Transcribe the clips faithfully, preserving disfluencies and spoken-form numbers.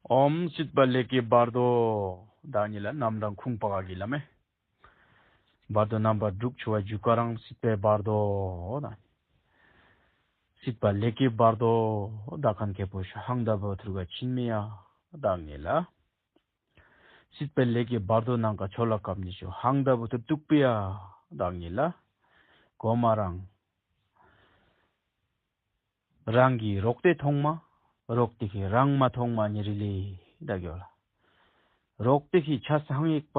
ཨོཾ་སྲིད་པ་ལས་ཀྱི་བར་དོ། བདག་ཉིད་ལ་རྣམ་གྲངས་ཁུངས་དཔག་གི་ལམ་མེ། བར་དོ་རྣམ་པ་དྲུག་ཆུ་བ་རྒྱུ་སྐར་རང་སྲིད་པའི་བར་དོ་དང་། སྲིད་པ་ལས་ཀྱི་བར་དོ། བདག་ཁན་ཁེ་པོ་ཤ་ཧང་ད་བོ་ཐུར་ག་ཆིན་མི་ཡ། བདག་ཉིད་ལ། སྲིད་པའི་ལས་ཀྱི་བར་དོ་ནང་ཀ་ཆོ་ལ་ཀབ་ནི་ཤོ་ཧང་ད་བོ་ཐུར་ཏུག་པི་ཡ། བདག་ཉིད་ལ། གོ་མ་རང་། རང་གི་རོགས་དེ་ཐོང་མ། རོགས་དེ་གི་རང་མ་ཐོང་མ་ཉི་རི་ལི་ད་གི་ལ། རོགས་དེ་གི་ཆ་སང་ཡེག་པ།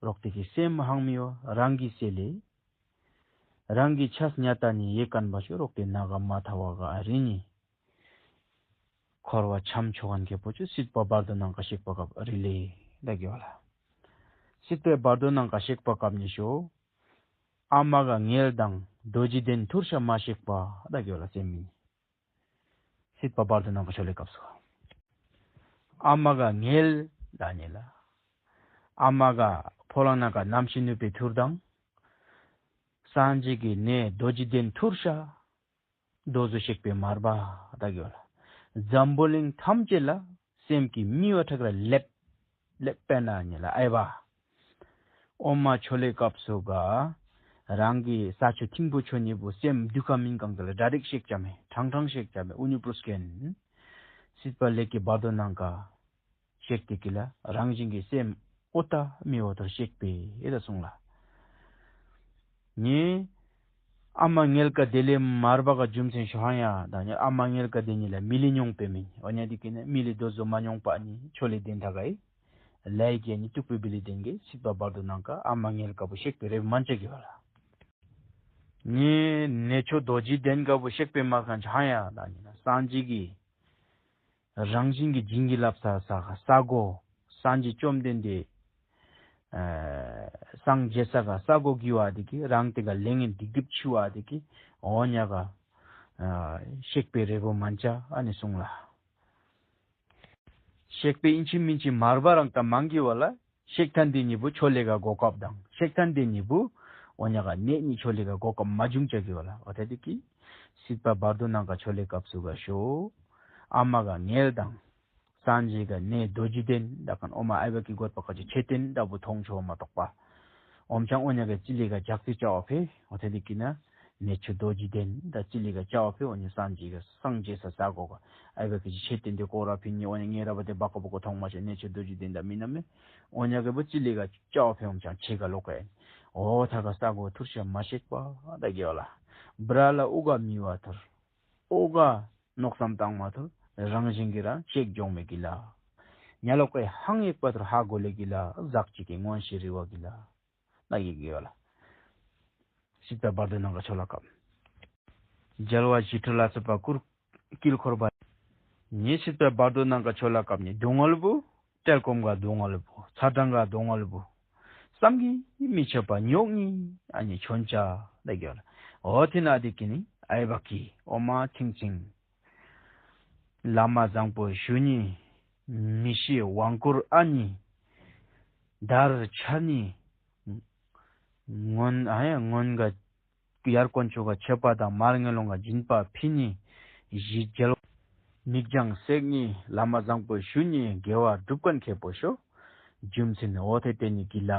རོགས་དེ་གི་སེམས་ཧང་མི་བ་རང་གི་སེ་ལེ། རང་གི་ཆ་སྙ་ཏ་ནི་ཡེ་ཀན་པ་ཤོ་རོགས་དེ་ན་ག་མ་ཐ་བ་ག་རི་ཉི། འཁོར་བ་འཁྱམ་ཆོག་ཁན་ཁེ་པོ་ཆུ་སྲིད་པ་བར་དོ་ནང་ཀ་ཤེག་པ་ཀབ་རི་ལེ་ད་གི་ལ། སྲིད་པའི་བར་དོ་ནང་ཀ་ཤེག་པ་ཀབ་ནི་ཤོ། ཨ་མ་ག་ངལ་དང་རྡོ་རྗེ་གདན་ཐུར་ཤ་མ་ཤེག་པ་ད་གི་ལ་སེམས་མི། སྲིད་པ་བར་དོ་ནང་ཀ་ཆོ་ལེ་ཀབ་སུ། ཨ་མ་ག་ངལ་ད་ཉེ་ལ། ཨ་མ་ག་ཕོ་ལང་ན་ག་ནམ་ཤི་ནུས་པའི་ཐུར་དང་། སངས་རྒྱས་ཀྱི་གནས་རྡོ་རྗེ་གདན་ཐུར་ཤ། རྡོ་བཟོ་ཤེག་པའི་མར་པ་ད་གི་ལ། འཛམ་བུ་གླིང་ཐམས་ཅད་ལ་སེམས་ཀྱི་མི་བ་ཁྲག་ར་ལེབ། ལེབ་པེ་ན་ཉེ་ལ་ཨའི་བ། ཨོ་མ་ཆོ་ལེ་ཀབ་སུ་ག། རང་གི་ས་ཆུ་ཐིང་པོ་ཆོ་ཉེ་བུ་སེམས་དུ་ཁ་མིན་གང་དུ་ལ་ཌ་རིག་ཤེག་ཅ་མེ་ཁྲང་ཁྲང་ཤེག་ཅ་མེ་ཨུ་ཉུ་པུ་རུ་སྐེན། སྲིད་པ་ལས་ཀྱི་བར་དོ་ནང་ཀ། ཤེག་ཏེ་ཀི་ལ་རང་བཞིན་གྱི་སེམས་ཨོ་ཏ་མི་ཨོ་ཏར་ཤེག་པེ་ཨེ་ད་གསུང་ལ། ཉེ། ཨ་མ་ངལ་ཀ་དེ་ལེ་མར་བ་ག་རྒྱུ་མཚན་ཤོ་ཧ་ཡ་ད་ཉེ་ཨ་མ་ངལ་ཀ་དེ་ཉེ་ལ་མི་ལི་ཉོང་པེ་མིན་ཨོ་ཉ་དི་ཀི་ནེ་མི་ལི་དོ་ཟོ་མ་ཉོང་པ་ཉེ་ཆོ་ལེ་དེན་ཐ་ག་ཨེ། ལའི་གི་ཉེ་ཏུག་པེ་བི་ལི་དེན་གེ་སྲིད་པ་བར་དོ་ནང་ཀ་ཨ་མ་ངལ་ཀ་བུ་ཤེག་པེ་རེ་མན་ཅ་གི་བ་ལ། ཉེ་ནེ་ཆོ་རྡོ་རྗེ་གདན་ཀ་བུ་ཤེག་པེ་མ་ཁན་ཆ་ཧ་ཡ་ད་ཉེ་ལ་སངས་རྒྱས་ཀྱི། རང་བཞིན་གྱི་བྱིན་གྱིས་བརླབས་ས་ས་ག་ས་གོ། སངས་རྒྱས་བཅོམ་ལྡན་འདས། ཨ་སངས་རྒྱས་ས་ག་ས་གོ་གི་བ་དེ་གི་རང་དེ་ག་ལེ་ངན་སྡིག་སྒྲིབ་ཆུ་བ་དེ་གི་འོ་ཉ་ག་ཨ་ཤེག་པེ་རེ་བོ་མན་ཅ་ཨ་ནི་གསུང་ལ། ཤེག་པེ་ཨིན་ཆི་མིན་ཆི་མར་བ་རང་ད་མང་གི་བ་ལ། ཤེག་ཐན་དེ་ཉི་བུ་ཆོ་ལེ་ག་གོ་སྐབས་དང་། ཤེག་ཐན་དེ་ཉི་བུ་འོ་ཉ་ག་ནེ་ཉི་ཆོ་ལེ་ག་གོ་སྐབས་མ་བྱུང་ཅ་གི་བ་ལ། འོ་ཐ་དེ་གི་སྲིད་པ་བར་དོ་ནང་ཀ་ཆོ་ལེ་སྐབས་སུ་ག་ཤོ། ཨ་མ་ག་ངལ་དང་། སངས་རྒྱས་ག་ནེ་རྡོ་རྗེ་གདན་ད་ཁན་ཨོ་མ་ཨའི་བ་ཀི་གོད་པ་ཀ་ཅི་ཆེ་བསྟན་ད་བུ་ཐོང་ཆོ་མ་གཏོགས་པ། ཨོམ་ཆང་འོ་ཉ་ག་ཅི་ལེ་ག་ཇག་ཙི་ཅ་བ་ཕེ་འོ་ཐ་དེ་གི་ན། ནེ་ཆུ་རྡོ་རྗེ་གདན་ད་ཅི་ལི་ག་ཅའོ་ཕེ་འོ་ཉི་སངས་རྒྱས་ག་སངས་རྒྱས་ས་ས་གོ་ག་ཨའི་བ་ཀི་ཅི་ཆེ་བསྟན་དེ་ཀོ་ར་ཕི་ཉི་འོ་ཉི་ངེ་ར་བ་དེ་བ་ཀ་བ་ཀ་ཐོང་མ་ཆེ་ནེ་ཆུ་རྡོ་རྗེ་གདན་ད་མི་ན་མེ། འོ་ཉ་ག་བུ་ཅི་ལི་ག་ཅའོ་ཕེ་འོམ་ཆང་ཆེ་ག་ལོ་ཀ་ཨོ་ཐ་ག་ས་གོ་ཐུར་ཤ་མ་ཤེག་པ་ད་གི་ཡོ་ལ། བྲ་ལ་ཨུ་ག་མི་བ་ཐུར། ཨོ་ག་ནོག་སམ་ཏང་མ་ཐུར་རང་བཞིན་གི་ར་ཤེག་ཇོང་མེ་གི་ལ། ཉ་ལོ་ཀའི་ཧང་ཡེག་པ་ཐུར་ཧ་གོ་ལེ་གི་ལ་ཟག་ཅིག་གི་མངོན་ཤེས་རི་བ་གི་ལ། ན་ཡི་གི་ཡོ་ལ། སྲིད་པའི་བར་དོ་ནང་ཀ་ཆོ་ལ་ཀབ། རྒྱལ་བ་ཞི་ཁྲོ་ལ་སོགས་པ་སྐུར་དཀྱིལ་འཁོར་པ། ཉེ་སྲིད་པའི་བར་དོ་ནང་ཀ་ཆོ་ལ་ཀབ་ནི་སྡུག་བསྔལ་བུ། བཀྲེས་སྐོམ་ག་སྡུག་བསྔལ་བུ། ཚ་གྲང་ག་སྡུག་བསྔལ་བུ། བསམ་གྱིས་མི་ཁྱབ་པ་མྱོང་ནི་ཨ་ནི་ཆོན་ཅ་ལ་གི་ཡོ་ལ། འོ་ཐི་ན་དི་ཀི་ནི་ཨའི་བ་ཀི་ཨོ་མ་ཚིང་ཚིང་། བླ་མ་བཟང་པོ་ཞུ་ནི། མི་ཤེས་དབང་བསྐུར་ཨ་ནི། དར་འཕྱར་ནི། སྔོན་ཨ་ཡ་སྔོན་ག་ཡར་དཀོན་མཆོག་ག་མཆོད་པ་དང་མར་ངན་སློང་ག་སྦྱིན་པ་ཕི་ནི། གཞི་རྒྱལ་མིག་རྒྱང་བསྲེགས་ནི་བླ་མ་བཟང་པོ་ཞུ་ནི་དགེ་བ་སྒྲུབ་མཁན་མཁས་པོ་ཤོ། རྒྱུ་མཚན་འོ་ཐེ་ཏེ་ནི་གི་ལ།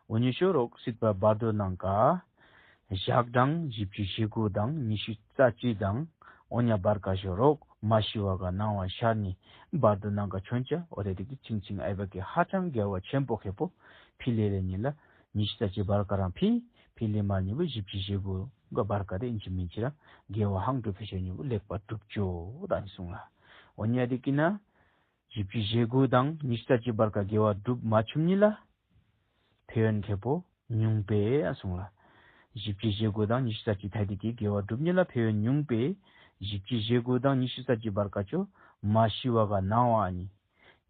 འོ་ཉི་ཤོ་རོག་སྲིད་པ་བར་དོ་ནང་ཀ། ཞག་གྲངས་བཞི་བཅུ་ཞེ་དགུ་དང་ཉི་ཤུ་རྩ་གཅིག་དང་འོ་ཉ་བར་ཀ་ཤོ་རོག་མ་ཤི་བ་ག་སྣང་བ་ཤར་ནི་བར་དོ་ནང་ཀ་ཆོན་ཅ་འོ་ཐེ་ཏེ་གི་ཆིང་ཆིང་ཨའི་བ་ཀི་ཧ་ཅང་དགེ་བ་ཆེན་པོ་མཁས་པོ་ཕི་ལེ་རེ་ཉི་ལ་ཉི་ཤུ་རྩ་གཅིག་བར་ཀ་རང་ཕི་ཕི་ལེ་མ་ཉི་བུ་བཞི་བཅུ་ཞེ་དགུ་ག་བར་ཀ་དེ་ཨིན་ཅི་མིན་ཅི་ར་དགེ་བ་ཧང་སྒྲུབ་ཕི་ཤོ་ཉི་བུ་ལེགས་པ་སྒྲུབ་ཅོ་ད་ནི་གསུང་ལ། འོ་ཉ་དི་ཀི་ན། བཞི་བཅུ་ཞེ་དགུ་དང་ཉི་ཤུ་རྩ་གཅིག་བར་ཀ་དགེ་བ་སྒྲུབ་མ་ཆུམ་ཉི་ལ། ཕན་ཡོན་ཁེ་པོ་ཉུང་པེ་ཨ་གསུང་ལ། བཞི་བཅུ་ཞེ་དགུ་དང་ཉི་ཤུ་རྩ་གཅིག་ཐ་དི་ཀི་དགེ་བ་སྒྲུབ་ཉི་ལ་ཕན་ཡོན་ཉུང་པེ། བཞི་བཅུ་ཞེ་དགུ་དང་ཉི་ཤུ་རྩ་གཅིག་བར་ཀ་ཅོ་མ་ཤི་བ་ག་སྣང་བ་ཨ་ནི།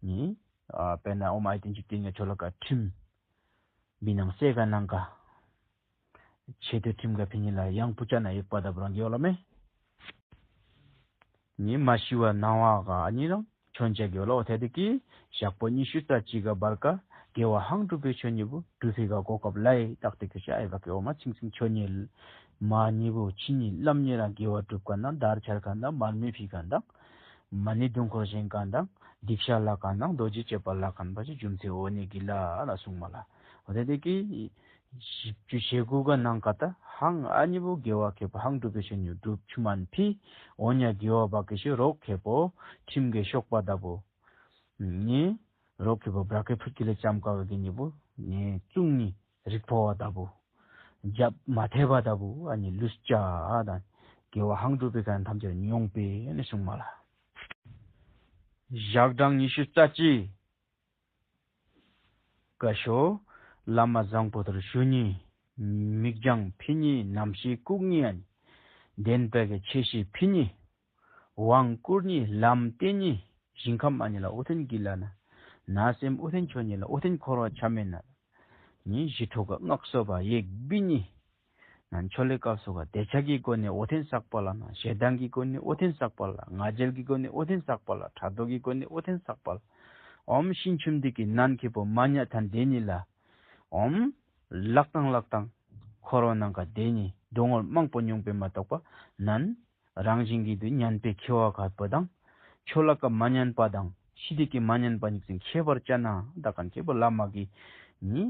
ནི། ཨ་དཔེར་ན་ཨོ་མ་ཨི་ཏིན་ཅི་ཏིན་ཉ་ཆོ་ལ་ཀ་ཁྲིམས། བི་ནང་སེ་ག་ནང་ཀ། ཆེ་དུ་ཁྲིམས་ག་ཕི་ཉི་ལ་ཡང་པུ་ཅ་ན་ཡེག་པ་ད་བུ་རང་གི་ཡོ་ལ་མེ། ཉི་མ་ཤི་བ་སྣང་བ་ག་ཉི་རང་ཆོན་ཅ་གི་ཡོ་ལ་འོ་ཐེ་དི་ཀི་ཞག་པོ་ཉི་ཤུ་རྩ་གཅིག་ག་བར་ཀ་དགེ་བ་ཧང་སྒྲུབ་པའི་ཆོས་ཉི་བུ་སྒྲུབ་ཕི་ག་གོ་སྐབས་ལའི་རྟག་ཏི་ཀི་ཤ་ཨའི་བ་ཀི་འོ་མ་ཚིང་ཚིང་ཆོ་ཉི་མ་ཉི་བུ་ཆི་ཉི་ལམ་ཉི་རང་དགེ་བ་སྒྲུབ་མཁན་དང་དར་འཕྱར་མཁན་དང་མར་མེ་ཕི་མཁན་དང་། མ་ཎི་དུང་འཁོར་བཞེངས་མཁན་དང་། སྡིག་བཤགས་ལབ་མཁན་དང་། རྡོ་རྗེ་གཅོད་པ་ལབ་མཁན་པ་ཅིག་རྒྱུ་མཚན་འོ་ནི་གི་ལ་ལ་གསུངས་མ་ལ། འོ་དེ་དེ་གི་བཞི་བཅུ་ཞེ་དགུ་ག་ནང་ག་ད་ཧང་ཨ་ནི་བོ་དགེ་བ་ཁེ་པོ་ཧང་སྒྲུབ་པའི་ཤེས་ཉུ་སྒྲུབ་ཆུ་མན་ཕི། འོ་ཉ་དགེ་བ་བ་ཀི་ཤི་རོག་ཁེ་པོ་ཁྲིམས་གི་གཤོག་པ་ད་བོ། ནི་རོག་ཁེ་པོ་བྲག་གི་ཕུད་ཀི་ལ་ཅམ་ཀ་གི་ཉི་བོ་ནི་བཙུགས་ནི་རིག་པོ་བ་ད་བོ། རྒྱབ་མ་ཐེ་བ་ད་བོ་ཨ་ནི་ལུས་ཅ་དང་དགེ་བ་ཧང་སྒྲུབ་པའི་ཁན་ཐམས་ཅད་མྱོང་པའི་ནི་གསུངས་མ་ལ། ཞག་གྲངས་ཉི་ཤུ་རྩ་གཅིག་ག་ཤོ། བླ་མ་བཟང་པོ་དེར་ཞུ་ནི། མིག་རྒྱང་ཕི་ནི། རྣམ་ཤེས་བཀུག་ནི་ཨ་ནི། བདེན་པའི་གི་ཆེ་ཤེས་ཕི་ནི། དབང་བསྐུར་ནི། ལམ་བསྟན་ནི། ཞིང་ཁམས་ཨ་ནི་ལ་ཨོ་ཐེན་གི་ལ་ན། ན་སེམས་ཨོ་ཐེན་ཆོ་ནི་ལ་ཨོ་ཐེན་འཁོར་བ་ཆ་མེད་ན། ནི་ཞི་ཁྲོ་ག་སྔགས་སོ་བ་ཡེག་བི་ནི། ན་ཆོ་ལེ་སྐབས་སུ་ག་དེ་ཆ་གི་སྒོ་ནས་ཨོ་ཐེན་བསགས་པ་ལ་ན། ཞེ་སྡང་གི་སྒོ་ནས་ཨོ་ཐེན་བསགས་པ་ལ། ང་རྒྱལ་གི་སྒོ་ནས་ཨོ་ཐེན་བསགས་པ་ལ། ཕྲག་དོག་གི་སྒོ་ནས་ཨོ་ཐེན་བསགས་པ་ལ། ཨོམ་ཤིང་ཆུམ་འདི་གི་ནན་ཁེ་པོ་མ་ཉ་ཐན་དེ་ནི་ལ། ཨོམ་ལག་དང་ལག་དང་འཁོར་བ་ནང་ག་དེ་ནི་སྡུག་བསྔལ་མང་པོ་མྱོང་པའི་མ་གཏོགས་པ་ནན། རང་བཞིན་གྱིས་དུ་ཉན་པའི་ཁེ་བ་ཁ་པོ་དང་། ཆོ་ལ་ཀ་མ་ཉན་པ་དང་ཤི་དི་ཀི་མ་ཉན་པ་ཉིག་ཙིང་ཁྱད་པར་ཅ་ན་ད་གན་ཁེ་པོ་བླ་མ་གི་ནི་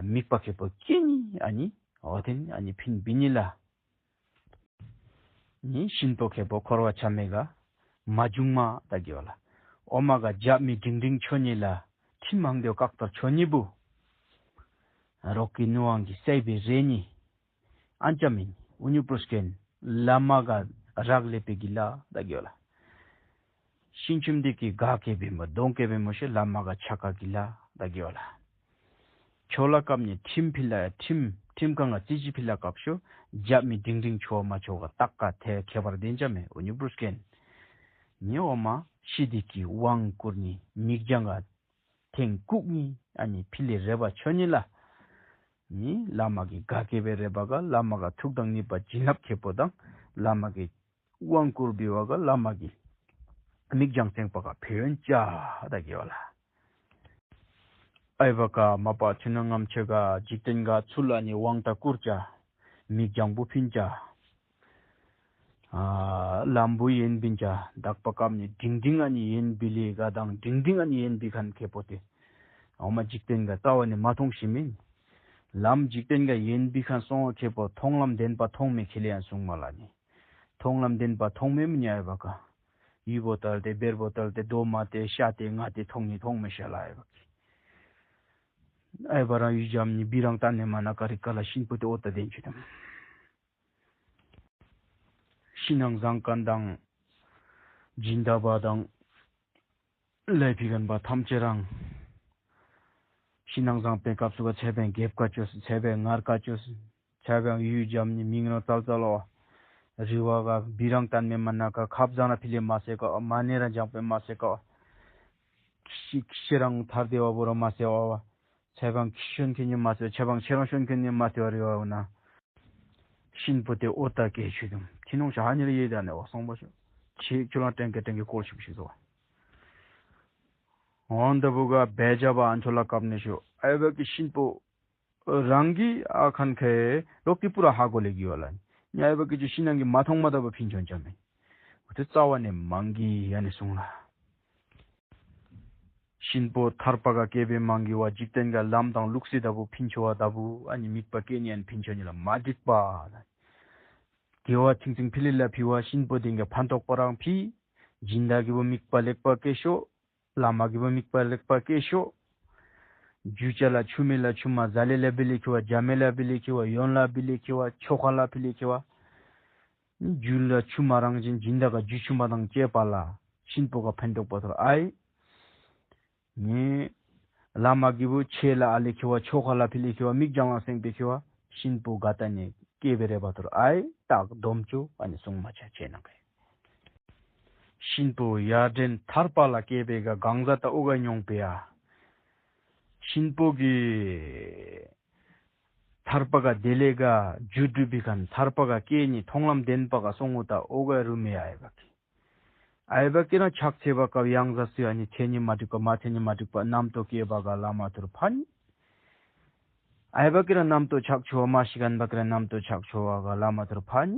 དམིགས་པ་ཁེ་པོ་ཀི་ནི་ཨ་ནི་འོ་དེ་ནི་ཨ་ནི་ཕིན་བི་ནི་ལ་ནི་ཤིན་པོ་ཁེ་པོ་འཁོར་བ་ཆ་མེད་ག་མ་བྱུང་མ་ད་གི་བ་ལ་ཨོ་མ་ག་རྒྱབ་མི་འབྲིང་འབྲིང་ཆོ་ནི་ལ་ཁྲིམས་མང་དེ་བཀག་ཏར་ཆོ་ནི་བུ་རོག་གི་ནུ་ཝང་གི་སའི་བི་རེ་ནི། ཨན་ཅ་མིན། ཨུ་ཉུ་པྲུ་སྐེན། བླ་མ་ག་རག་ལས་པའི་གི་ལ་ད་གི་ལ། ཤིང་ཆུམ་འདི་གི་ག་སྐེ་བེ་མོ་གདོང་སྐེ་བེ་མོ་ཤེ་བླ་མ་ག་ཆ་ཀ་གི་ལ་ད་གི་ལ། ཆོ་ལ་ཀབ་ནི་ཁྲིམས་ཕི་ལ་ཁྲིམས་ཁྲིམས་གང་ང་ཙི་ཅི་ཕི་ལ་ཀབ་ཤོ། རྒྱབ་མི་འབྲིང་འབྲིང་ཆོ་མ་ཆོ་ག་ཏག་ཀ་ཐེ་ཁེ་བར་དེན་ཅ་མེ་ཨུ་ཉུ་པྲུ་སྐེན། ཉི་འོ་མ་ཤི་དི་གི་དབང་བསྐུར་ནི་མིག་རྒྱང་ག་ཐེང་བཀུག་ནི་ཨ་ནི་ཕི་ལེ་རེ་བ་ཆོ་ནི་ལ། ནི་བླ་མ་གི་ག་སྐེ་བའི་རེ་བ་ག་བླ་མ་ག་ཐུགས་དང་ནུས་པ་བྱིན་རླབས་ཁེ་པོ་དང་བླ་མ་གི་དབང་བསྐུར་བི་བ་ག་བླ་མ་གི་མིག་རྒྱང་སེང་པ་ག་ཕེ་ཡོན་ཅ་ད་གི་བ་ལ། ཨའི་བ་ག་མ་པ་ཆུ་ན་ངམ་ཆེ་ག་འཇིག་རྟེན་ག་ཚུལ་ལ་ནི་དབང་ད་བསྐུར་ཅ། མིག་རྒྱང་བུ་ཕིན་ཅ། ཨ་ལམ་བུ་ཡིན་པིན་ཅ། དག་པ་སྐབས་ནི་འབྲིང་འབྲིང་ཨ་ནི་ཡིན་པི་ལི་ག་དང་འབྲིང་འབྲིང་ཨ་ནི་ཡིན་པི་ཁན་ཁེ་པོ་ཏེ། འོ་མ་འཇིག་རྟེན་ག་རྩ་བ་ནི་མ་མཐོང་ཞིག་མིན། ལམ་འཇིག་རྟེན་ག་ཡིན་པི་ཁན་སོང་བ་ཁེ་པོ་མཐོང་ལམ་བདེན་པ་མཐོང་མེད་ཁེ་ལེ་ཡང་གསུང་མ་ལ་ནི། མཐོང་ལམ་བདེན་པ་མཐོང་མེད་མི་ཉ་ཨའི་བ་ག་ཡུལ་བོ་ཏལ་ཏེ་བེར་བོ་ཏལ་ཏེ་རྡོ་མ་ཏེ་ཤ་ཏེ་ང་ཏེ་མཐོང་ནི་མཐོང་མེད་ཤ་ལ་ཨའི་བ་གི། ཨའི་བ་རང་ཡུལ་འཇམ་ནི་བི་རང་ཏན་ནེ་མ་ན་ཀ་རི་ཀ་ལ་ཤིན་པོ་ཏེ་ཨོ་ཏ་དེན་ཆུ་དམ། ཤིན་ནང་བཟང་ཀན་དང་སྦྱིན་བདག་པ་དང་ལས་ཕི་གན་པ་ཐམས་ཅད་རང་ཤིན་ནང་བཟང་པའི་སྐབས་སུ་བ་ཚེ་བའི་རྒྱབ་ཀ་ཅོས་ཚེ་བའི་ངར་ཀ་ཅོས་ཚེ་བའི་ཡུལ་འཇམ་ནི་མིང་རང་ཙལ་ཙལ་ཨོ། རི་བ་ག་བི་རང་ཏན་མེ་མ་ན་ཀ་ཁབ་བཟང་ར་ཕི་ལེ་མ་སེ་ཀ་མ་ནེ་ར་འཇང་པེ་མ་སེ་ཀ་ཤི་ཤི་རང་ཐར་དེ་བ་བོ་ར་མ་སེ་བ་བ། ཚེ་བང་ཁྱི་ཤོན་ཁྱི་ཉི་མ་སེ་ཚེ་བང་ཁྱེད་རང་ཤོན་ཁྱི་ཉི་མ་སེ་བ་རི་བ་བ་ན། ཤིན་པོ་ཏེ་ཨོ་ཏ་ཀེ་ཆུ་དུམ་ཁྱི་ནོང་ཤ་ཧ་ཉི་རི་ཡེ་ད་ནེ་བ་སོང་བ་ཤོ། ཆེ་ཁྱོད་རང་ཏྲེན་ཀེ་ཏྲེན་ཀེ་ཀོལ་ཤུག་ཤུག་ཟོ། འོན་ཏེ་བུ་ག་བེ་ཇ་བ་ཨན་ཆོ་ལ་ཀབ་ནེ་ཤོ་ཨའི་བ་གི་ཤིན་པོ། རང་གི་ཨ་ཁན་ཁེ་རོག་གི་པུ་ར་ཧ་གོ་ལེ་གི་ཡོ་ལ་ཉ་ཨའི་བ་གི་ཅུ་ཤིན་ནང་གི་མ་ཐོང་མ་ད་བ་ཕིན་ཆོན་ཅ་མེ། ཨུ་ཏེ་རྩ་བ་ནེ་མང་གི་ཡ་ནེ་སོང་ལ། ཤིན་པོ་ཐར་པ་ག་སྐྱེ་བའི་མང་གི་བ་འཇིག་རྟེན་ག་ལམ་དང་ལུགས་སྲོལ་ལྟ་བུ་ཕིན་ཆོ་བ་ལྟ་བུ་ཨ་ནི་དམིགས་པ་སྐྱེ་ནི་ཨན་ཕིན་ཆོ་ནི་ལ་མ་འགྲིག་པ་ལ། དགེ་བ་ཐིང་ཐིང་ཕི་ལི་ལ་ཕི་བ་ཤིན་པོ་དེ་ག་ཕན་ཐོགས་པ་རང་ཕི། སྦྱིན་བདག་གི་བུ་དམིགས་པ་ལེགས་པ་སྐྱེ་ཤོ། བླ་མ་གི་བུ་དམིགས་པ་ལེགས་པ་སྐྱེ་ཤོ། རྒྱུ་ཆ་ལ་ཆུ་མེ་ལ་ཆུ་མ་ཟ་ལེ་ལ་བི་ལེ་ཁི་བ་རྒྱ་མེ་ལ་བི་ལེ་ཁི་བ་ཡོན་ལ་བི་ལེ་ཁི་བ་ཆོ་ག་ལ་ཕི་ལེ་ཁི་བ། རྒྱུ་ལ་ཆུ་མ་རང་བཞིན་སྦྱིན་བདག་ག་རྒྱུ་ཆུ་མ་དང་བཅས་པ་ལ་ཤིན་པོ་ག་ཕན་འདོགས་པ་ཐོར་ཨའི། ངས་བླ་མ་གི་བུ་ཆེ་ལ་ཨ་ལེ་ཁི་བ་ཆོ་ག་ལ་ཕི་ལེ་ཁི་བ་མིག་རྒྱང་ལ་སེང་པེ་ཁི་བ་ཤིན་པོ་ག་ཏ་ནེ་སྐྱེ་བེ་རེ་བ་ཐོར་ཨའི་སྟག་སྡོམ་ཅོ་ཨ་ནི་སོང་མ་ཆ་ཆེ་ནང་གི། ཤིན་པོ་ཡར་འདྲེན་ཐར་པ་ལ་སྐྱེ་བེ་ག་གང་ཟ་ཏ་ཨོ་ག་མྱོང་པེ་ཡ། ཤིན་པོ་གི་ཐར་པ་ག་དེ་ལེ་ག་རྒྱུ་སྒྲུབ་པི་ཁན་ཐར་པ་ག་སྐྱེ་ནི་མཐོང་ལམ་བདེན་པ་ག་སོང་ངོ་ཏ་ཨོ་ག་རུ་མེ་ཨའི་བ་གི། ཨའི་བ་གི་རང་ཕྱག་འཚལ་བ་སྐབས་ཡང་ཟ་སུ་ཨ་ནི་ཚེ་ནི་མ་འགྲིག་པ་མ་ཚེ་ནི་མ་འགྲིག་པ་རྣམ་རྟོག་སྐྱེ་བ་ག་བླ་མ་ཐུར་ཕན། ཨའི་བ་གི་རང་རྣམ་རྟོག་ཆག་ཆོ་བ་མ་ཤི་གན་བ་གི་རང་རྣམ་རྟོག་ཆག་ཆོ་བ་ག་བླ་མ་ཐུར་ཕན།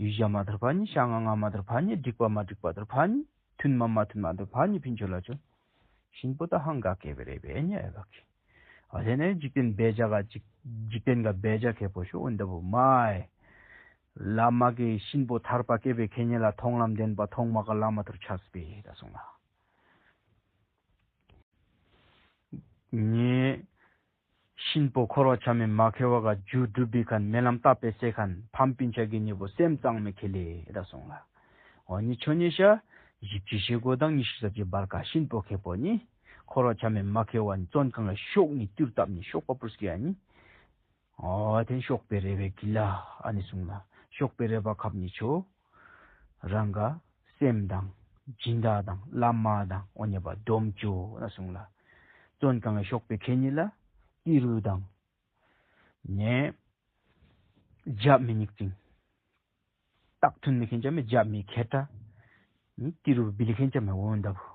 ཡུལ་བྱ་མ་དར་ཕ་ནི་ཤ་ང་ང་མ་དར་ཕ་ནི་འགྲིག་པ་མ་འགྲིག་པ་དར་ཕ་ནི་མཐུན་མ་མ་མཐུན་མ་དར་ཕ་ནི་ཕིན་ཆོ་ལ་ཆོ། གཤིན་པོ་ད་ཧང་ག་སྐད་པའི་རེད་པས་ཉེ་བ་གི། ཨ་དེ་ནས་འཇིག་རྟེན་འབད་བྱ་ག་འཇིག་འཇིག་རྟེན་ག་འབད་བྱ་ཁེ་པོ་ཤོ་འོན་ད་བུ་མ་ཨེ། བླ་མ་གི་གཤིན་པོ་ཐར་པ་སྐད་པའི་ཁེ་ཉེ་ལ་མཐོང་ལམ་ལྡན་པ་ཐོག་མ་ག་བླ་མ་ཐུར་ཆགས་པས་ད་སོང་ལ། ངས་གཤིན་པོ་འཁོར་བ་ཆ་མེད་མ་ཁེ་བ་ག་རྒྱུ་སྒྲུབ་པའི་ཁན་མེ་ལམ་བཏབ་པའི་སེ་ཁན་ཕམ་པིན་ཆ་གི་ཉེ་པོ་སེམས་གཙང་མེ་ཁེ་ལེ་ད་སོང་ལ། འོ་ནི་ཆོ་ཉེ་ཤ་བཞི་བཅུ་ཞེ་དགུ་དང་ཉི་ཤུ་རྩ་བརྒྱད་བར་ག་གཤིན་པོ་ཁེ་པོ་ནི་འཁོར་བ་ཆ་མེད་མ་ཁེ་བ་ནི་བཙོན་ཁང་ལ་ཤོག་ནི་ཏུར་བཏབ་ནི་ཤོག་པ་པུར་སྐྱེ་ཡ་ནི། འོ་དེ་ཤོག་པའི་རེ་བའི་གི་ལ་ཨ་ནི་སོང་ལ་ཤོག་པའི་རེ་བ་ཁབ་ནི་ཆོ། རང་ག་སེམས་དང་སྦྱིན་བདག་དང་བླ་མ་དང་འོ་ཉེ་པ་སྡོམ་ཆོ་ན་སོང་ལ། བཙོན་ཁང་གི་ཤོག་པའི་ཁེ་ཉེ་ལ་ཏི་རུ་དང་། ནས་རྒྱབ་མི་ཉིག་ཅིང་། རྟགས་མཐུན་མི་ཁེན་ཅ་མི་རྒྱབ་མི་ཁེ་ཏྲ། ནི་ཏི་རུ་བི་ལི་ཁེན་ཅ་མི་འོན་ད་བུ།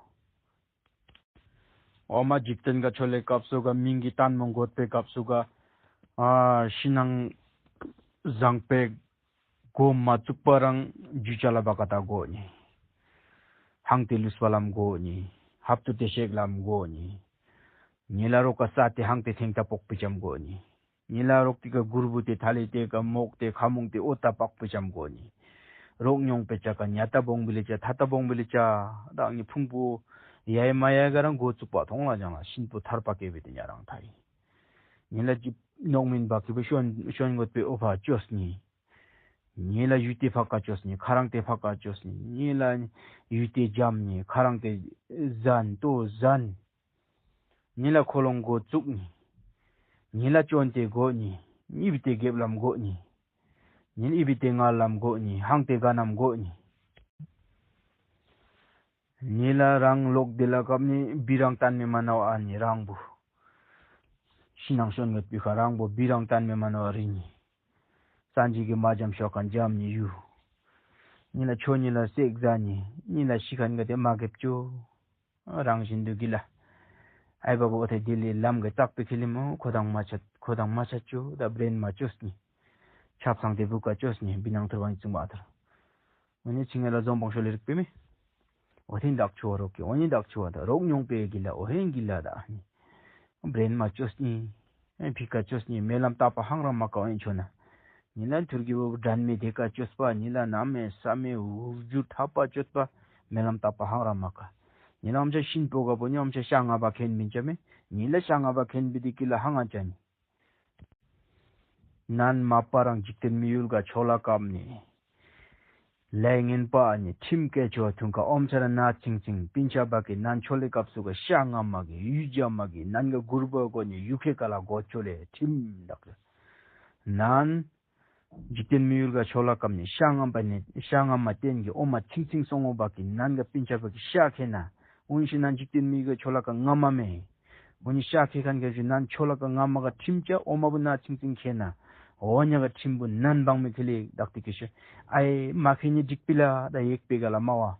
འོ་མ་འཇིག་རྟེན་ག་ཆོ་ལེ་སྐབས་སུ་ག་མིང་གི་ལྟད་མོ་འགོད་པའི་སྐབས་སུ་ག་ཨ་ཕྱི་ནང་བཟང་པའི་སྒོ་མ་བཙུགས་པ་རང་རྒྱུ་ཅ་ལ་བ་ཀ་ཏ་དགོ་ནི། ཧང་ཏེ་ལུས་པ་ལམ་དགོ་ནི། ཧབ་ཏུ་ཏེ་ཤེག་ལམ་དགོ་ནི། ཉི་ལ་རོ་ཀ་ས་ཏེ་ཧང་ཏེ་ཐེང་ཏ་པོག་པི་ཅམ་དགོ་ནི། ཉི་ལ་རོག་ཏི་ཀ་གུར་བུ་ཏེ་ཐ་ལེ་ཏེ་ཀ་མོག་ཏེ་ཁ་མོང་ཏེ་ཨོ་ཏ་པག་པི་ཅམ་དགོ་ནི། རོག་ཉོང་པེ་ཅ་ཀ་ཉ་ཏ་བོང་བི་ལེ་ཅ་ཐ་ཏ་བོང་བི་ལེ་ཅ། བདག་ཉི་ཕུང་པོ་ཡའི་མ་ཡའི་ག་རང་མགོ་བཙུགས་པ་ཐོང་ལ་ཅང་ལ་གཤིན་པོ་ཐར་པ་སྐད་པའི་ཏེ་ཉ་རང་ཐ་ཡི། ཉི་ལ་ཅི་ནོག་མིན་པ་ཀི་བུ་ཤོན་ཤོན་གོད་པེ་ཨོ་ཕ་ཅོས་ནི། ཉི་ལ་ཡུ་ཏེ་ཕ་ཀ་ཅོས་ནི་ཁ་རང་ཏེ་ཕ་ཀ་ཅོས་ནི། ཉི་ལ་ཡུ་ཏེ་ཇམ་ནི་ཁ་རང་ཏེ་ཟན་ཏོ་ཟན། ཉི་ལ་ཁོ་ལོང་མགོ་བཙུགས་ནི། ཉི་ལ་ཅོན་ཏེ་དགོ་ནི། ཉི་བི་ཏེ་གེབ་ལམ་དགོ་ནི། ཉི་ལ་ཨི་བི་ཏེ་ང་ལམ་དགོ་ནི། ཧང་ཏེ་ག་ནམ་དགོ་ནི། ཉི་ལ་རང་ལོག་དེ་ལ་ཀབ་ནི་བི་རང་ཏན་མི་མ་ནའོ་ཨ་ནི་རང་བུ། ཤི་ནང་ཤོན་ངེད་པི་ཁ་རང་བུ་བི་རང་ཏན་མི་མ་ནའོ་ཨ་རི་ནི། སན་ཇི་གི་མ་ཇམ་ཤོ་ཁན་ཇམ་ནི་ཡུ། ཉི་ལ་ཆོ་ཉི་ལ་སེག་ཟ་ནི། ཉི་ལ་ཤི་ཁན་ག་དེ་མ་གེབ་ཅོ། རང་བཞིན་དུ་གི་ལ། ཨའི་བ་བོ་ཨོ་ཐེ་དི་ལི་ལམ་གི་རྟག་པའི་ཁི་ལི་མོ་ཁོ་དང་མ་ཆ་ཁོ་དང་མ་ཆ་ཅོ་ད་བྲེན་མ་ཅོས་ནི། ཆབ་སང་དེ་བུ་ཀ་ཅོས་ནི་བི་ནང་ཐུར་བ་ཉི་ཙུང་བ་ཐར། འོ་ནི་ཆི་ངེ་ལ་ཛོམ་བང་ཤོ་ལི་རིག་པའི་མི། འོ་ཐེན་བདག་ཆུ་བ་རོག་གི་འོ་ནི་བདག་ཆུ་བ་ད་རོག་ཉོང་པའི་གི་ལ་འོ་ཧེན་གི་ལ་ད་ནི། བྲེན་མ་ཅོས་ནི། ཨེ་ཕི་ཀ་ཅོས་ནི་མེ་ལམ་ཏག་པ་ཧང་རང་མ་ཀ་འོན་ཆོ་ན། ཉི་ལ་ཐུར་གི་བུ་བྲན་མེ་དེ་ཀ་ཅོས་པ་ཉི་ལ་ན་མེ་ས་མེ་འུར་རྒྱུ་ཐབ་པ་ཅོས་པ་མེ་ལམ་ཏག་པ་ཧང་རང་མ་ཀ། ཉི་ལ་ཨམ་ཆ་ཤིན་པོ་ག་བོ་ཉི་ཨམ་ཆ་ཤ་ང་བ་ཁེན་མིན་ཅ་མེ། ཉི་ལ་ཤ་ང་བ་ཁེན་བི་དི་ཀི་ལ་ཧང་ང་ཅ་ནི། ནན་མ་པ་རང་འཇིག་རྟེན་མི་ཡུལ་ག་ཆོ་ལ་ཀབ་ནི། ལས་ངན་པ་ཨ་ནི་ཁྲིམས་སྐད་ཆོ་ཐུང་ཀ་ཨོམ་ཆ་ར་ན་ཚིང་ཚིང་པིན་ཆ་བ་གི་ནན་ཆོ་ལེ་སྐབས་སུ་ག་ཤ་ང་མ་གི་ཡུལ་རྒྱ་མ་གི་ནན་ག་གུར་བ་གོ་ནི་ཡུ་ཁེ་ཀ་ལ་གོ་ཆོ་ལེ་ཁྲིམས་དག་ལེ། ནན། འཇིག་རྟེན་མི་ཡུལ་ག་ཆོ་ལ་ཀབ་ནི་ཤ་ང་མ་ནི་ཤ་ང་མ་བསྟན་གི་ཨོ་མ་ཚིང་ཚིང་སོང་ངོ་བ་གི་ནན་ག་པིན་ཆ་བ་གི་ཤ་ཁེ་ན། འུན་ཤི་ན་འཇིག་རྟེན་མི་ཡུལ་ག་ཆོ་ལ་ཀ་ང་མ་མེ། འོ་ནི་ཤ་ཁེ་ཁན་གེ་ཞུ་ནན་ཆོ་ལ་ཀ་ང་མ་ག་ཁྲིམས་ཅ་ཨོ་མ་བུ་ན་ཚིང་ཚིང་ཁེ་ན། འོ་ཉ་ག་ཁྲིམས་བུ་ནན་བང་མི་ཁེ་ལེ་བདག་ཏི་ཀེ་ཤུ། ཨའི་མ་ཁེ་ནི་འགྲིག་པི་ལ་ད་ཡེག་པེ་ག་ལ་མ་བ།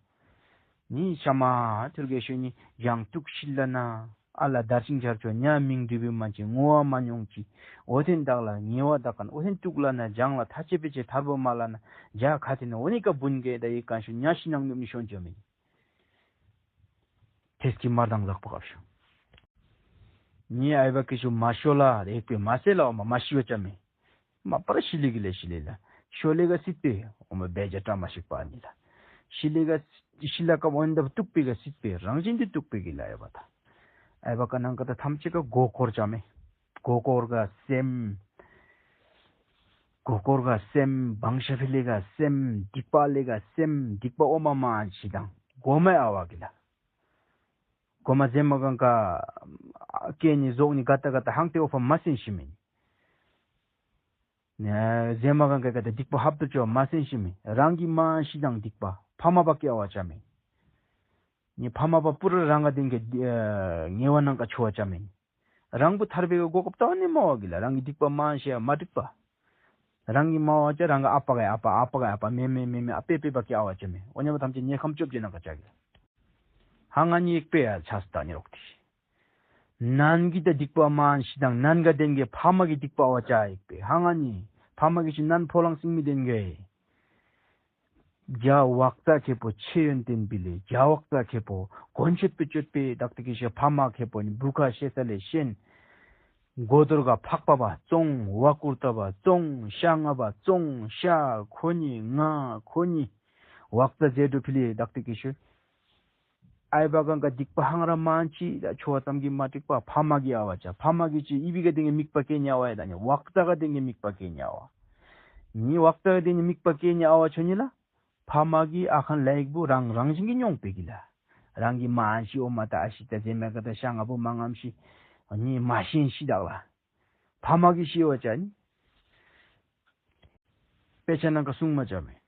ནི་ཤ་མ་ཐུར་གེ་ཤུ་ནི་ཡང་ཏུག་ཤི་ལ་ན། ཨ་ལ་དར་ཤིང་ཆར་ཆོ་ཉ་མིང་འབྲི་བི་མ་ཅི་ངོ་བ་མ་མྱོང་ཅི། འོ་ཐེན་བདག་ལ་ཉེ་བ་བདག་གན་འོ་ཐེན་ཏུག་ལ་ན་ཇང་ལ་ཐ་ཆེ་པེ་ཆེ་ཐར་བོ་མ་ལ་ན་ཇ་ཁ་ཐེ་ན་འོ་ནི་ཀ་བུན་གེ་ད་ཡེག་གན་ཤུ་ཉ་ཤི་ནང་ནུབ་ནི་ཤོན་ཅོ་མེ། ཐེས་ཀྱི་མར་དང་ལག་པ་ཀབ་ཤོ། ཉི་ཨའི་བ་ཀི་ཤུ་མ་ཤོ་ལ་རེག་པའི་མ་སེ་ལ་འོ་མ་མ་ཤི་བ་ཅ་མེ། མ་པར་ཤི་ལི་གི་ལེ་ཤི་ལི་ལ། ཤོ་ལེ་ག་སྲིད་པའི་འོ་མ་བེ་ཇ་བཀྲ་མ་ཤིག་པ་ནི་ལ། ཤི་ལི་ག་ཤི་ལ་ཀ་འོན་དབ་གཏུག་པའི་ག་སྲིད་པའི་རང་བཞིན་དུ་གཏུག་པའི་གི་ལ་ཡོད་པ་ད། ཨའི་བ་ཀ་ནང་ཀ་ད་ཐམས་ཅད་ཀ་མགོ་སྐོར་ཅ་མེ། མགོ་སྐོར་ག་སེམས། མགོ་སྐོར་ག་སེམས་བང་ཤ་ཕི་ལི་ག་སེམས་སྡིག་པ་ལི་ག་སེམས་སྡིག་པ་འོ་མ་མ་ཤི་དང་མགོ་མེ་ཨ་བ་གི་ལ། གོ་མ་ཟེ་མ་གང་ག་ཀེ་ནི་ཟོག་ནི་ག་ཏ་ག་ཏ་ཧང་ཏེ་འོ་ཕ་མ་སེན་ཤི་མེ། ཟེ་མ་གང་ག་ག་ཏ་སྡིག་པ་ཧབ་ཏུ་ཅོ་མ་སེན་ཤི་མེ། རང་གི་མ་ཤི་དང་སྡིག་པ་ཕ་མ་པ་ཀེ་བ་ཅ་མེ། ནི་ཕ་མ་པ་པུ་ར་རང་ག་དེན་གེ་ཉེ་བ་ནང་ག་ཆོ་བ་ཅ་མེ། རང་བུ་ཐར་པའི་ག་གོ་སྐབས་ཏ་ནི་མ་བ་གི་ལ་རང་གི་སྡིག་པ་མ་ཤེ་མ་འགྲིག་པ། རང་གི་མ་བ་ཅ་རང་གི་ཨ་པ་ག་ཨ་པ་ཨ་པ་ག་ཨ་པ་མེ་མེ་མེ་མེ་ཨ་པེ་པེ་པ་ཀེ་བ་ཅ་མེ། འོ་ཉ་བ་ཐམས་ཅད་ཉེ་ཁམས་བཅོ་བརྒྱད་ནང་ག་ཅ་གི་ལ། ཧ་ང་ཉིད་ཡེག་པེ་ཡ་ཆ་སི་ཏ་ཉི་རོག་ཏི། ནན་གི་ཏ་སྡིག་པ་མ་ཤི་དང་ནན་ག་དེན་གེ་ཕ་མ་གི་སྡིག་པ་བ་ཅ་ཡེག་པེ་ཧ་ང་ཉི་ཕ་མ་གི་ཤི་ནན་ཕོ་ལང་སིང་མི་དེན་གེ། རྒྱ་བག་ཙ་ཁེ་པོ་ཆེ་ཡོན་ཏན་བི་ལེ། རྒྱ་བག་ཙ་ཁེ་པོ་གོན་ཆོད་པི་ཆོད་པི་དག་ཏི་ཀི་ཤོ་ཕ་མ་ཁེ་པོ་ནི་བུ་ཁ་ཤེ་ས་ལེ་ཤེན། གོ་དོར་ག་ཕག་པ་བ་བཙོང་། བ་ཀུར་ཏ་བ་བཙོང་། ཤ་ང་བ་བཙོང་། ཤ་ཁོ་ནི་ང་ཁོ་ནི། བག་ཙ་ཟེ་དྲོ་ཕི་ལེ་དག་ཏི་ཀི་ཤོ། ཨའི་བ་གང་ག་སྡིག་པ་ཧང་ར་མན་ཆི་ད་ཆོ་བ་ཙམ་གི་མ་འགྲིག་པ་ཕ་མ་གི་ཨ་བ་ཅ། ཕ་མ་གི་ཅི་ཨི་བི་ག་དེ་ངའི་མིག་པ་ཀེ་ཉ་བ་ཡ་ད་ཉ་བག་ཙ་ག་དེ་ངའི་མིག་པ་ཀེ་ཉ་བ། ཉི་བག་ཙ་ག་དེ་ངའི་མིག་པ་ཀེ་ཉ་ཨ་བ་ཆོ་ཉི་ལ། ཕ་མ་གི་ཨ་ཁན་ལེགས་བུ་རང་རང་བཞིན་གི་མྱོང་པེ་གི་ལ། རང་གི་མ་ཨན་ཤི་ཨོ་མ་ད་ཨ་ཤི་ད་ཟེ་མེ་ག་ད་ཤ་ང་བུ་མ་ངམ་ཤི། ཉི་མ་ཤེན་ཤི་དག་ལ། ཕ་མ་གི་ཤི་བ་ཅ་ནི། དཔེ་ཆ་ནང་ག་གསུང་མ་ཅ་མེ།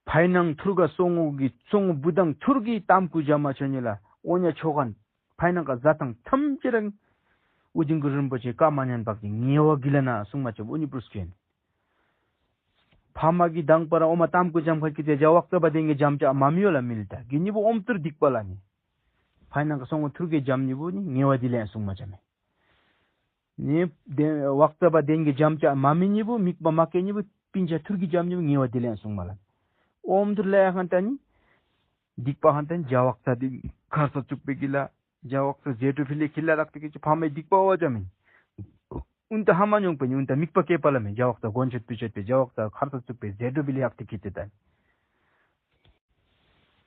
ཕའི་ནང་ཐུར་ག་སོང་ངོ་གི་སོང་ངོ་བུ་དང་ཐུར་གི་གཏམ་ཀུ་ཇ་མ་ཆོ་ཉི་ལ་ཨོ་ཉ་ཆོ་གན། ཕའི་ནང་ག་ཟ་ཐང་ཐམས་ཅད་རང་། ཨུ་ཇིང་གུ་རིན་པོ་ཆེ་ཀ་མ་ཉན་བག་གི་ངེ་བ་གི་ལ་ན་གསུང་མ་ཅ་ཨོ་ཉི་པུ་རུ་སྐྱོན། ཕ་མ་གི་དང་པ་ར་ཨོ་མ་གཏམ་ཀུ་ཇམ་ཁ་ཀི་ཏེ་རྒྱ་བག་ཙ་བ་དེ་ངེ་ཇམ་ཅ་མ་མི་ཡོ་ལ་མི་ལི་ད་གི་ཉི་བུ་ཨོམ་ཏུར་སྡིག་པ་ལ་ནི། ཕའི་ནང་ག་སོང་ངོ་ཐུར་གི་ཇམ་ཉི་བུ་ནི་ངེ་བ་དི་ལེན་གསུང་མ་ཅ་མེ། ནི་དེ་བག་ཙ་བ་དེན་གི་ཇམ་ཅ་མ་མི་ཉི་བུ་མིག་པ་མ་ཀེ་ཉི་བུ་སྤིན་ཆ་ཐུར་གི་ཇམ་ཉི་བུ་ངེ་བ་དི་ལེན་གསུང་མ་ལ། ཨོམ་ཐུར་ལེ་ཧན་ཏ་ནི། སྡིག་པ་ཧན་ཏ་ནི་རྒྱ་བག་ཙ་དེ་ཁར་ས་བཙུགས་པེ་གི་ལ། རྒྱ་བག་ཙ་ཟེ་དྲོ་ཕི་ལེ་ཁི་ལ་རག་ཏི་ཀི་ཅི་ཕ་མའི་སྡིག་པ་བ་ཅ་མིན། ཨུན་ཏ་ཧ་མ་ཉོང་པེ་ནི་ཨུན་ཏ་མིག་པ་ཀེ་པ་ལ་མེ་རྒྱ་བག་ཙ་གོན་ཆོད་པི་ཆོད་པེ་རྒྱ་བག་ཙ་ཁར་ས་བཙུགས་པེ་ཟེ་དྲོ་ཕི་ལེ་ཡག་ཏི་ཀི་ཏི་ཏན།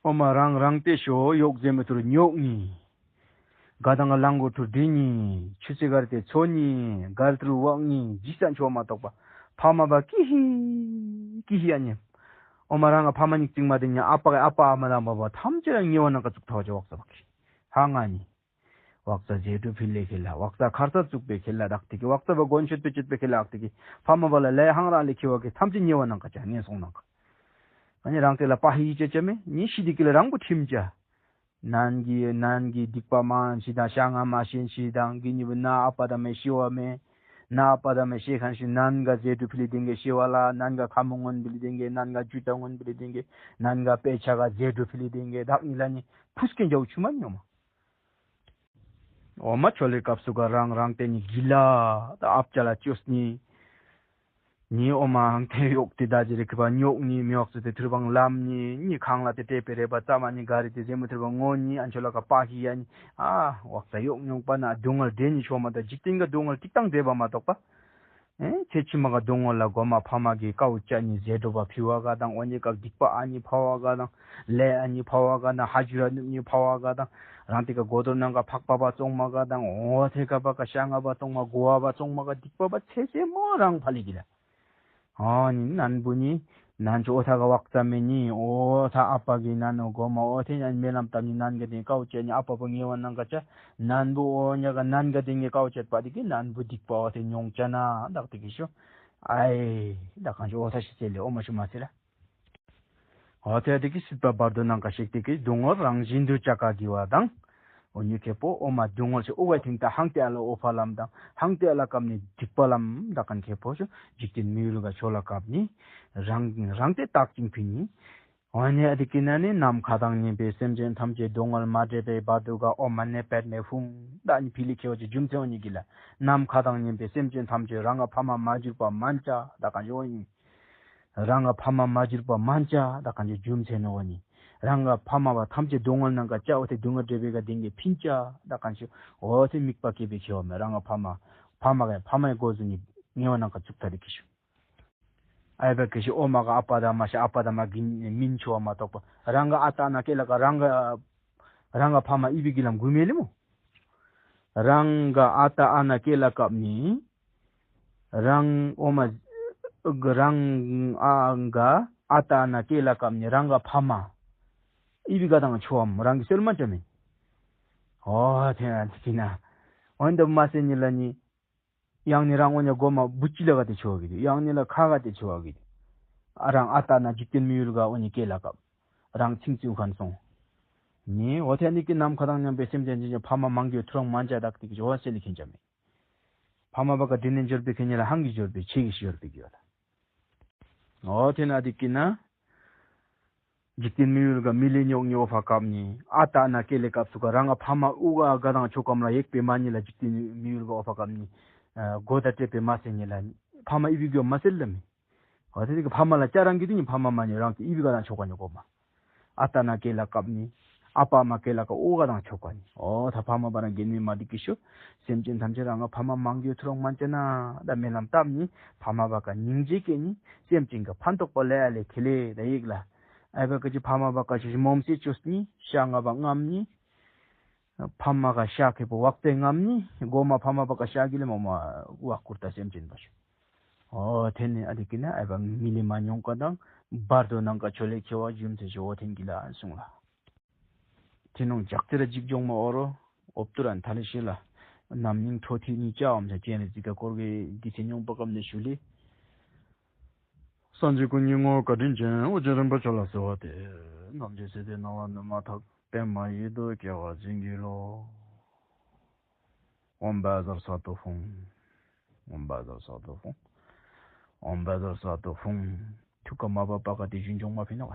ཨོ་མ་རང་རང་ཏེ་ཤོ་གཡོག་ཟེ་མི་ཐུར་ཉོག་ནི། ག་དང་ག་ལང་གོ་ཐུར་དྲི་ནི། ཆུ་ཚི་གར་ཏེ་ཚོ་ནི། གར་ཐུར་བག་ནི། ཇི་སན་ཆོ་མ་གཏོགས་པ། ཕ་མ་བ་ཀི་ཧི། ཀི་ཧི་ཨ་ནི། ཨོ་མ་རང་ག་ཕ་མ་ཉིག་ཅིག་མ་དེ་ཉ་ཨ་པ་ག་ཨ་པ་ཨ་མ་དང་བ་བ་ཐམས་ཅད་ཉེ་བ་ནང་ག་བཙུགས་ཐོག་ཅེ་བག་ཙ་བག་ཧ་ང་ནི། བག་ཙ་ཟེ་དྲུ་ཕི་ལེ་ཁེ་ལ། བག་ཙ་ཁར་ཙ་བཙུགས་པའི་ཁེ་ལ་རག་ཏི་ཀི། བག་ཙ་བ་གོན་ཆོད་པའི་ཆོད་པའི་ཁེ་ལ་རག་ཏི་ཀི། ཕ་མ་བ་ལ་ལས་ཧང་རང་ལས་ཁེ་བ་ཀི་ཐམས་ཅད་ཉེ་བ་ནང་ག་ཅ་ངན་སོང་ནང་ག། ཨ་ནི་རང་ཏེ་ལ་པ་ཧི་ཅ་ཅ་མེ་ཉི་ཤི་ཏི་ཀི་ལ་རང་བུ་ཁྲིམ་ཅ། ནན་གི་ནན་གི་སྡིག་པ་མ་ཤི་དང་ཤ་ང་མ་ཤེན་ཤི་དང་གི་ཉི་བུ་ན་ཨ་པ་དང་མེ་ཤི་བ་མེ། ན་ཨ་པ་དང་མེ་ཤེ་ཁན་ཤི་ནན་ག་ཟེ་དྲུ་ཕི་ལེ་ཏིང་གེ་ཤི་བ་ལ་ནན་ག་ཁ་མོ་ངོན་ཕི་ལེ་ཏིང་གེ་ནན་ག་ཇུ་ཏ་ངོན་ཕི་ལེ་ཏིང་གེ་ནན་ག་པེ་ཆ་ག་ཟེ་དྲུ་ཕི་ལེ་ཏིང་གེ་བདག་ཉི་ལ་ནི་ཕུས་ཀེན་ཇའུ་ཆུ་མ་ཉོ་མ། འོ་མ་ཆོ་ལེ་སྐབས་སུ་ག་རང་རང་ཏེ་ནི་གི་ལ་ད་ཨབ་ཅ་ལ་ཅོས་ནི། ནི་འོ་མ་ཧང་ཏེ་གཡོག་ཏེ་ད་ཇི་རེ་ཁི་པ་ཉོག་ནི་མི་འོག་སུ་ཏེ་ཐུར་བང་ལམ་ནི་ནི་ཁང་ལ་ཏེ་ཏེ་པེ་རེ་པ་ཙ་མ་ནི་ག་རེ་ཏེ་ཟེ་མུ་ཐུར་བང་ངོ་ནི་ཨན་ཆོ་ལ་ག་པ་ཧི་ཡ་ནི་ཨ་འོག་ས་གཡོག་ཉོག་པ་ན་སྡུག་བསྔལ་འདྲེ་ནི་ཆོ་མ་ད་འཇིག་རྟེན་ག་སྡུག་བསྔལ་ཏིག་ཏང་འདྲེ་པ་མ་གཏོགས་པ། ཨེ་ཚེ་ཕྱི་མ་ག་སྡུག་བསྔལ་ལ་གོ་མ་ཕ་མ་གི་ཀའུ་ཅ་ནི་ཟེ་འགྲོ་བ་ཕི་བ་ག་དང་འོ་ནི་སྐབས་སྡིག་པ་ཨ་ནི་ཕ་བ་ག་དང་ལས་ཨ་ནི་ཕ་བ་ག་དང་ཧ་ཇུ་ར་ནུབ་ནི་ཕ་བ་ག་དང་རང་ཏེ་ག་གོ་དོར་ནང་ག་ཕག་པ་བ་ཙོང་མ་ག་དང་འོ་ཐེ་ག་བ་ག་ཤ་ང་བ་ཙོང་མ་གོ་བ་བ་ཙོང་མ་ག་སྡིག་པ་བ་ཚེ་ཚེ་མོ་རང་ཕ་ལི་གི་ལ། ཨ་ནི་ནན་བུ་ནི་ནན་ཆོ་འོ་ཐ་ག་བག་ཙ་མེ་ནི་འོ་ཐ་ཨ་པ་གི་ནན་འོ་གོ་མ་འོ་ཐེ་ནན་མེ་ལམ་ཏམ་ནི་ནན་ག་ཏེ་ཀའུ་ཅ་ནི་ཨ་པ་བ་ངེ་བ་ནང་ག་ཅ། ནན་བུ་འོ་ཉ་ག་ནན་ག་ཏེ་ངེ་ཀའུ་ཅ་པ་ཏེ་གི་ནན་བུ་སྡིག་པ་འོ་ཐེ་ཉོང་ཅ་ན་བདག་ཏེ་གི་ཤོ། ཨའི་བདག་གང་ཆོ་འོ་ཐ་ཤི་ཚེ་ལེ་འོ་མ་ཤོ་མ་ཚེ་ལ། འོ་ཐེ་ཏེ་གི་སྲིད་པ་བར་དོ་ནང་ག་ཤིག་ཏེ་གི་སྡུག་བསྔལ་རང་བཞིན་དུ་བཅའ་ག་གི་བ་དང་། འོ་ཉི་ཁེ་པོ་འོ་མ་སྡུག་བསྔལ་ཆེ་འོ་བའི་ཐེང་ཏ་ཧང་ཏེ་ཨ་ལ་འོ་ཕ་ལམ་དང་ཧང་ཏེ་ཨ་ལ་ཀབ་ནི་སྡིག་པ་ལམ་བདག་གང་ཁེ་པོ་ཤོ་འཇིག་རྟེན་མི་ཡུལ་ག་ཆོ་ལ་ཀབ་ནི་རང་རང་ཏེ་བདག་ཅིང་ཕི་ནི། འོ་ནི་ཨ་ཏི་ཀི་ན་ནི་ནམ་མཁའ་དང་མཉམ་པའི་སེམས་ཅན་ཐམས་ཅད་སྡུག་བསྔལ་མ་འདྲེས་པའི་བར་དུ་ག་ཨོ་མ་ནེ་པད་མེ་ཧྥུང་ད་ནི་ཕི་ལི་ཁེ་བ་ཅི་རྒྱུ་མཚན་འོ་ནི་གི་ལ། ནམ་མཁའ་དང་མཉམ་པའི་སེམས་ཅན་ཐམས་ཅད་རང་ག་ཕ་མ་མ་གྱུར་པ་མན་ཅ་ད་གང་ཞིག་འོ་ནི། རང་ག་ཕ་མ་མ་གྱུར་པ་མན་ཅ་ད་གང་ཞིག་རྒྱུ་མཚན་འོ་ནི། རང་ག་ཕ་མ་བ་ཐམས་ཅད་སྡུག་བསྔལ་ནང་ག་ཅ་འོ་ཐེ་སྡུག་བསྔལ་འདྲེས་པའི་ག་དེང་གི་ཕིན་ཅ་ད་གང་ཞིག་འོ་ཐེ་དམིགས་པ་སྐྱེས་པའི་ཁེ་བ་མེ་རང་ག་ཕ་མ་ཕ་མ་ག་ཕ་མའི་སྒོ་ཟུ་ནི་ངེ་བ་ནང་ག་བཙུགས་ཐ་རི་ཁེ་ཤོ། ཨའི་བ་ཀི་ཤི་ཨོ་མ་ག་ཨ་པ་ད་མ་ཤ་ཨ་པ་ད་མ་གི་མིན་ཆོ་བ་མ་གཏོགས་པ་རང་ག་ཨ་ཏ་ཨ་ན་ཀེ་ལ་ཀ་རང་ག་རང་ག་ཕ་མ་ཨི་བི་གི་ལམ་གུ་མེ་ལི་མོ། རང་ག་ཨ་ཏ་ཨ་ན་ཀེ་ལ་ཀབ་ནི་རང་ཨོ་མ་ག་རང་ཨ་ག་ཨ་ཏ་ཨ་ན་ཀེ་ལ་ཀབ་ནི་རང་ག་ཕ་མ་ཨི་བི་ག་དང་ཆོ་བ་མོ་རང་གི་སེལ་མ་ཅ་མེ། ཨོ་ཐེ་ན་ཐི་ན་འོན་ཏེ་མ་སེ་ཉི་ལ་ཉི། ཡང་ནི་རང་ངོ་ཉ་སྒོ་མ་བུ་ཅི་ལ་ག་དེ་ཆོ་གི་དུ། ཡང་ནི་ལ་ཁ་ག་དེ་ཆོ་གི་དུ། ཨ་རང་ཨ་ཏ་ན་འཇིག་རྟེན་མི་ཡུལ་ག་འོ་ནི་སྐད་ལ་ཀབ། རང་ཚིང་ཚིང་ཁན་སོང་། ནི་འོ་ཐེ་ནི་ཀི་ནམ་མཁའ་དང་མཉམ་པའི་སེམས་ཅན་ཅན་ཕ་མ་མང་གི་ཐུ་རང་མན་ཅ་དག་དེ་གི་འོ་སེ་ལི་ཁེན་ཅ་མེ། ཕ་མ་བ་ག་དྲིན་ནི་འབྱོར་པའི་ཁེ་ཉི་ལ་ཧང་གི་འབྱོར་པའི་ཆེ་གི་ཤི་འབྱོར་པའི་གི་ཡོད་ལ། འོ་ཐེ་ན་དེ་ཀི་ན། འཇིག་རྟེན་མི་ཡུལ་ག་མི་ལི་ཉོག་ཉོག་ཕ་ཀབ་ནི་ཨ་ཏ་ན་ཀེ་ལེ་ཀབ་སུ་ག་རང་ག་ཕ་མ་ཨུ་ག་ག་དང་ཆོ་ཀམ་ལ་ཡེག་པེ་མ་ཉི་ལ་འཇིག་རྟེན་མི་ཡུལ་ག་ཨོ་ཕ་ཀབ་ནི་གོ་ད་ཏྲེ་པེ་མ་སེ་ཉི་ལ་ཕ་མ་ཨི་བི་གོ་མ་སེ་ལ་མི། བ་དེ་དེ་གི་ཕ་མ་ལ་ཅ་རང་གི་དུས་ནི་ཕ་མ་མ་ཉོ་རང་གི་ཨི་བི་ག་དང་ཆོག་ག་ཉོ་གོ་མ། ཨ་ཏ་ན་ཀེ་ལ་ཀབ་ནི། ཨ་པ་མ་ཀེ་ལ་ཀ་ཨོ་ག་དང་ཆོག་ག་ནི། ཨོ་ད་ཕ་མ་བ་རང་གི་ནི་མ་དི་གི་ཤུ། སེམས་ཅན་ཐམས་ཅད་རང་ང་ཕ་མ་མང་གི་ཐུ་རོང་མན་ཅ་ན་ད་མེ་ལམ་བཏབ་ནི། ཕ་མ་བ་ཀ་སྙིང་རྗེ་སྐྱེ་ནི། སེམས་ཅན་གི་ཕན་ཐོགས་པ་ལས་ཨ་ལེ་ཁེ་ལེ་ད་ཡིག་ལ། ཨ་བ་ཀ་ཅི་ཕ་མ་བ་ཀ་ཅི་མོམ་སེ་ཅུས་ནི། ཤ་ང་བ་རྔམ་ནི། ཕ་མ་ག་ཤ་ཁེ་པོ་བག་སྟེ་རྔམ་ནི། མགོ་མ་ཕ་མ་བ་ཀ་ཤ་གི་ལེ་མོ་མ་བག་ཁུར་ད་སེམས་ཅན་པ་ཤུ། ཨོ་དེ་ནི་ཨ་དི་ཀི་ན་ཨ་བ་མི་ལི་མ་ཉོང་ཀ་དང་བར་དོ་ནང་ཀ་ཆོ་ལེ་ཁེ་བ་ཇུམ་ཚེ་ཤོ་ཨོ་ཐེན་གི་ལ་ཨ་སུང་ལ། ཐི་ནོང་ཇག་ཏེ་ར་འཇིག་སྦྱོང་མ་ཨོ་རོ། ཨོབ་ཏུ་ར་ཐ་ལི་ཤི་ལ། ནམ་སྙིང་ཁྲོ་ཐི་ནི་ཅ་ཨོམ་ས་ཅན་རི་ཙི་ཀ་སྐོར་གི་དི་ཚེ་མྱོང་པ་ཀམ་ནི་ཤུ་ལི། སངས་རྒྱས་སྐུ་གཉིས་ངོ་བོ་བཀའ་དྲིན་ཅན་ཨོ་རྒྱན་རིན་པོ་ཆེ་ལ་གསོལ་བ་འདེབས། ནམ་འཇིག་སྲིད་དེ་སྣང་བ་ནི་མ་ཐག་པདྨ་ཡིད་དུ་སྐྱེ་བ་བྱིན་གྱིས་རློབས། ཨོམ་བཛྲ་སཏྭ་ཧཱུྃ། ཨོམ་བཛྲ་སཏྭ་ཧཱུྃ། ཨོམ་བཛྲ་སཏྭ་ཧཱུྃ། ཐུགས་ཀ་མ་བབ་པ་ག་དེ་བཞིན་འབྱུང་མ་ཕི་ནོ།